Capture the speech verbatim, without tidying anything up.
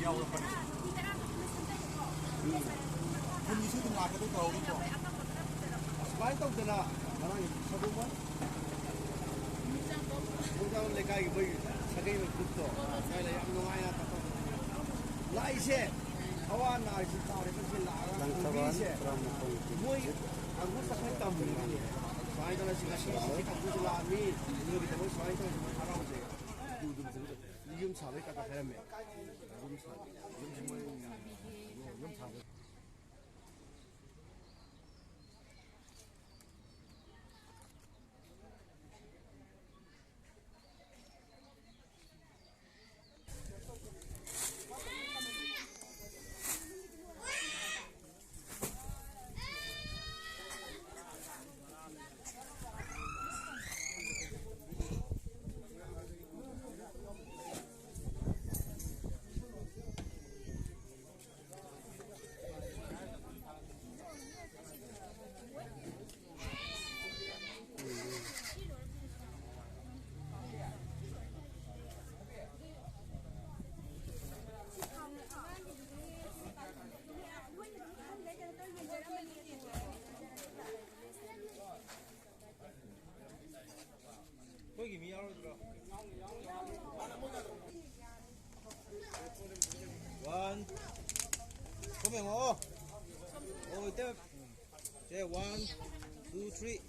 ꯌꯥꯎꯔꯛꯄꯅꯤ꯫ ꯎꯝ꯫ ꯈꯨꯟꯒꯤꯁꯨ ꯑꯗꯨꯝ ꯂꯥꯛꯀꯗꯧ ꯇꯧꯍꯧꯔꯤꯀꯣ꯫ ꯑꯁꯨꯃꯥꯏꯅ ꯇꯧꯗꯅ ꯉꯔꯥꯡ ꯁꯒꯣꯜꯕꯟ ꯈꯣꯡꯖꯥꯡ ꯂꯩꯀꯥꯏꯒꯤ ꯃꯣꯏ ꯁꯥꯒꯩ ꯃꯣꯏ ꯒ꯭ꯔꯨꯞꯇꯣ ꯁꯨꯃꯥꯏꯅ ꯌꯥꯝ ꯅꯨꯡꯉꯥꯏꯅ ꯇꯧꯊꯣꯛꯄꯅꯦ꯫ ꯂꯥꯛꯏꯁꯦ ꯑꯋꯥ ꯑꯅꯥꯁꯤ ꯇꯥꯔꯤꯕꯁꯤ ꯂꯥꯛꯑꯒ ꯂꯪꯊꯕꯥꯜ ꯅꯨꯄꯤꯁꯦ ꯇꯔꯥꯃꯥꯄꯜ꯫ ꯃꯣꯏ ꯀꯥꯡꯕꯨ ꯆꯠꯈ꯭ꯔ ꯇꯝꯃꯤꯅꯦ꯫ ꯁꯨꯃꯥꯏꯅ ꯇꯧꯔ ꯁꯤ ꯉꯁꯤ ꯁꯤ ꯀꯥꯡꯕꯨꯁꯤ ꯂꯥꯛꯑꯝꯃꯤ꯫ ꯃꯣꯏꯒꯤꯗꯃꯛ ꯁꯨꯃꯥꯏꯅ ꯇꯧꯔ ꯁꯨꯃꯥꯏꯅ ꯍꯔꯥꯎꯖꯩ꯫ ꯌꯨꯝ ꯁꯥꯕꯩ ꯀꯥ ꯍꯥꯏꯔꯝꯃꯦ꯫ ꯌꯨꯝ ꯁꯥꯕ꯫ ꯌꯨꯝ ꯁꯥꯕ꯫ ꯑꯩꯈꯣꯏꯒꯤ ꯃꯤ ꯌꯥꯎꯔꯣꯏꯗ꯭ꯔꯣ? One. ꯁꯣꯝ ꯌꯦꯡꯉꯣ꯫ ꯑꯣ, ꯏꯇꯩꯃ꯫ ꯁꯦ, one, two, three.